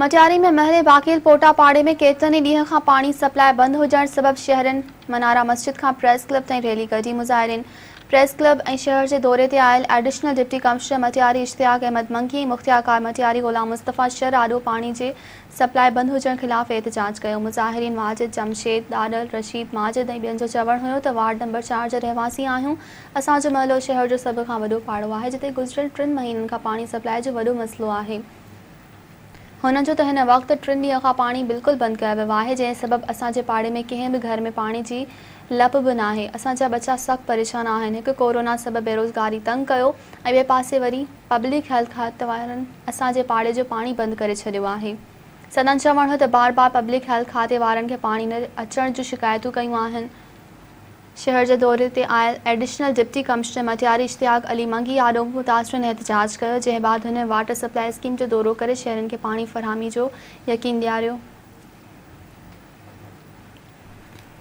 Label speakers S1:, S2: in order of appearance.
S1: مٽياري ۾ محلي باقيل پوٽا پاڙي ۾ ڪيترن ئي ڏينهن کان پاڻي سپلاء بند هجڻ سبب شهرين منارا مسجد کان پريس ڪلب تائين ريلي ڪڍي مظاهرين پريس ڪلب ۽ شهر جي دوري تي آيل additional deputy commissioner Matiari Ishtiaq Ahmed Mangi ۽ مختيارڪار مٽياري غلام مصطفيٰ شھر آڏو پاڻي جي سپلاء بند هجڻ خلاف احتجاج ڪيو مظاهرين واجد جمشيد ڏاڏل رشيد ماجد ۽ ٻين جو چوڻ هيو ته وارڊ نمبر چار جا رهواسي آهيون اسان جو محلو شهر جو سڀ کان وڏو پاڙو آهي جتي گذريل ٽن مهينن کان پاڻي سپلاء جو وڏو مسئلو آهي. هن چيو ته هن وقت ٽن ڏينهن کان پاڻي بلڪل بند ڪيو ويو آهي جنهن سبب اسان جي پاڙي ۾ ڪنهن به گهر ۾ پاڻي جي لپ به ناهي اسان جا ٻچا سخت پريشان آهن هڪ ڪورونا سبب بيروزگاري تنگ ڪيو ۽ ٻئي پاسي وري پبلڪ هيلٿ کاتي وارن اسان جي پاڙي جو پاڻي بند ڪري ڇڏيو آهي سندن چوڻ هو ته بار بار پبلڪ هيلٿ کاتي وارن کي پاڻي نه اچڻ جون شڪايتون ڪيون آهن. شهر جي دوري تي آيل additional deputy commissioner Matiari Ishtiaq Ali Mangi آڏو متاثرن احتجاج ڪيو، جنهن بعد هن واٽر سپلاء اسڪيم جو دورو ڪري شهرين کي پاڻي فراهمي جو يقين ڏياريو.